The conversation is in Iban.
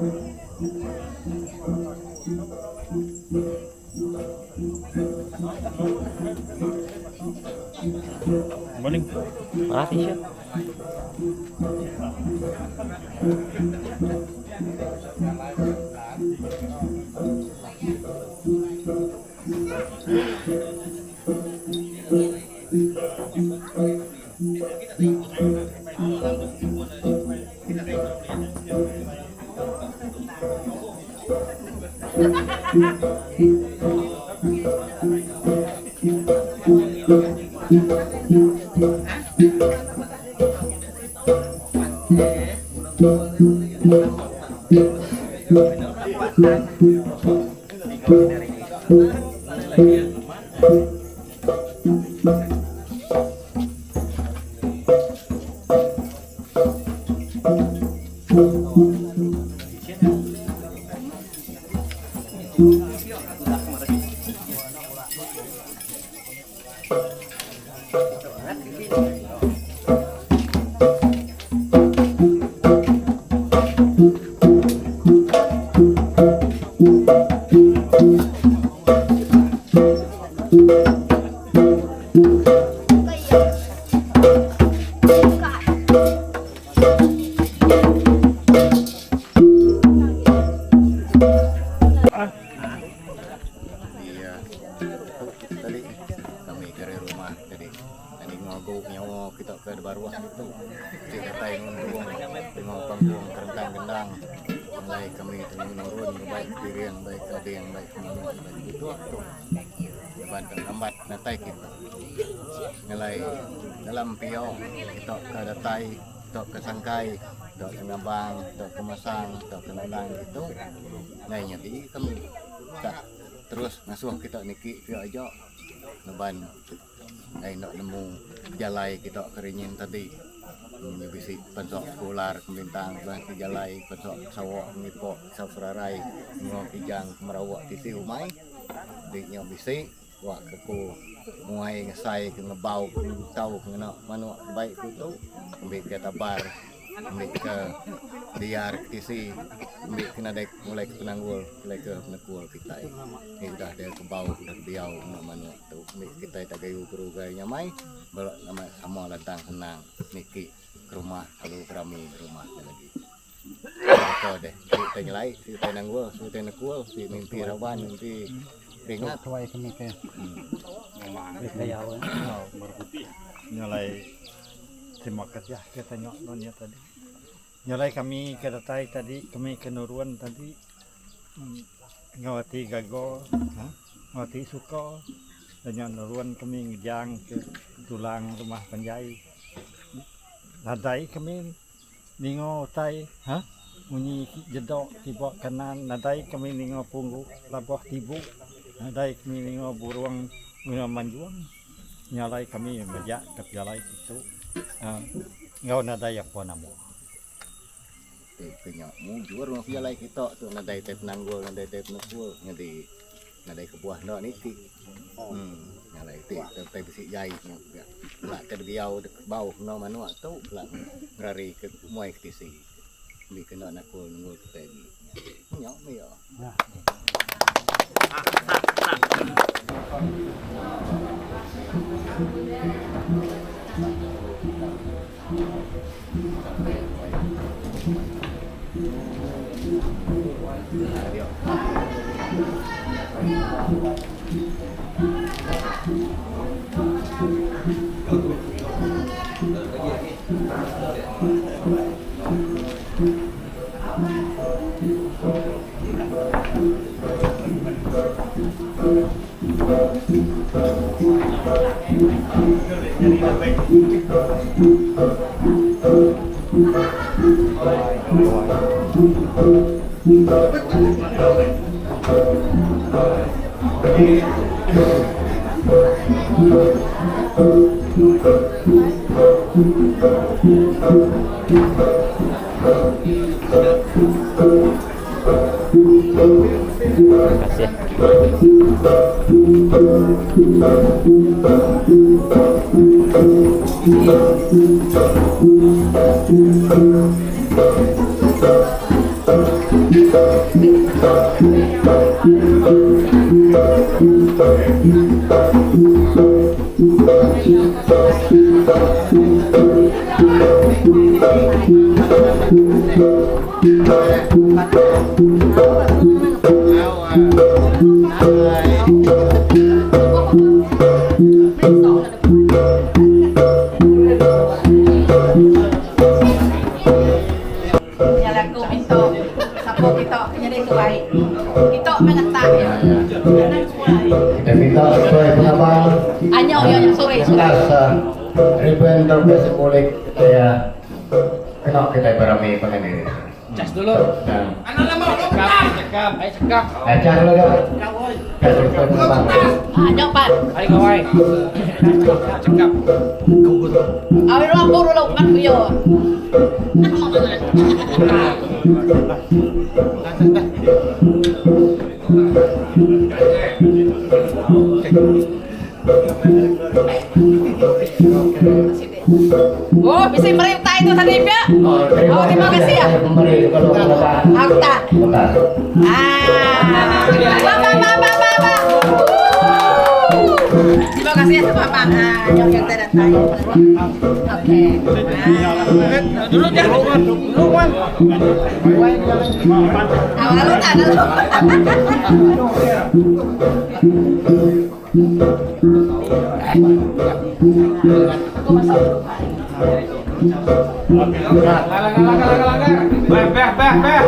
Morning. Ah, t-shirt. Iya tu kita tadi kami ke ari rumah tadi ninga agu nyawa kita ke baruh ditu ti datai nguntung ninga panggung kerentang gendang alai kami temu nurun bai ke piring bai ke ading bai ke manuk bai ke tutuk tu laban ke ngambat datai kitu ngelai dalam pio kita ke datai kita ke sangkai kita ke ngabang kita ke masang kita ke nandang ditu. Ngai nyadi kami tak terus ngasuh kita niki pia aja laban ngai enda nemu jalai kita ke ringin tadi mung bisi pansa sekular ke bintang bah ke jalai pansa sawa ngipa sau serarai enggau kijang ke merawak titi umai di nya bisi wak ke ku muai ngesai ke ngebau ke ngutau ke ngena manuk baik ku tu ambi ke tabar. Ambi ke liar ke tisi ambi ke nadai mulai ke penanggul mulai ke penekul kitai ti udah deh ke bau udah ke diau enda manuk tu ambi kitai tak gayu gerugai nyamai bala nama sama lantang senang niki ke rumah lalu berami rumah nya lagi. Baka deh ti utai nyelai ti utai nanggul ti utai nekul ti mimpi raban mimpi ringat. Tuai kami ke Nyelai Terima kasih ke tanya nuan nya tadi. Nya alai kami ke datai tadi kami ke nurun tadi enggau ati gaga uhh enggau ati suka da nya nurun kami ngejang ke tulang rumah panjai. Nadai kami ninga utai uhh munyi jedok kiba kanan nadai kami ninga punggu labuh tibu nadai kami ninga burung mega manjung. Nya alai kami majak ke pejalai kitu enggau nadai apa nama. Ti ke nya mujur meh pejalai kita tu nadai tai penanggul nadai tai penekul nyadi nadai kebuah enda niti uhh nya alai ti tai bisi jai nya mega bela ke diau bauh enggau manuk tu bela ngerari ke muai ke tisi ambi ke enda nakul nunggu kitai agi. Nya meh iya. Terima kasih. Nya lagu minta sapa kita ke nyadi tuai. Kita meh ngetak iya. Kita minta sesuai pengabang. Anyau iya nya suri suri. Ngelas riben tauka simbolik kitai kena kitai berami pangan diri. Cas dulu. Cekap, cekap, ayo cekap. Eh, cas dulu dah. Cas dulu pengabang. Anyau pan. Ayo gawai. Cekap. Awi ruang buru lu kan kuyo. Oh, bisi meri utai tu tadi pia. Oh, terima kasih ya. Aku tak. Ah. Ba ba ba ba ba ba. Terima kasih ya Bapak. Ah, yang yang datang. Okey. Dulu jangan. Dulu wan. Ah, lalu tak lalu. Aku masuk. Langgar, langgar, langgar, langgar. Beh, beh, beh, beh.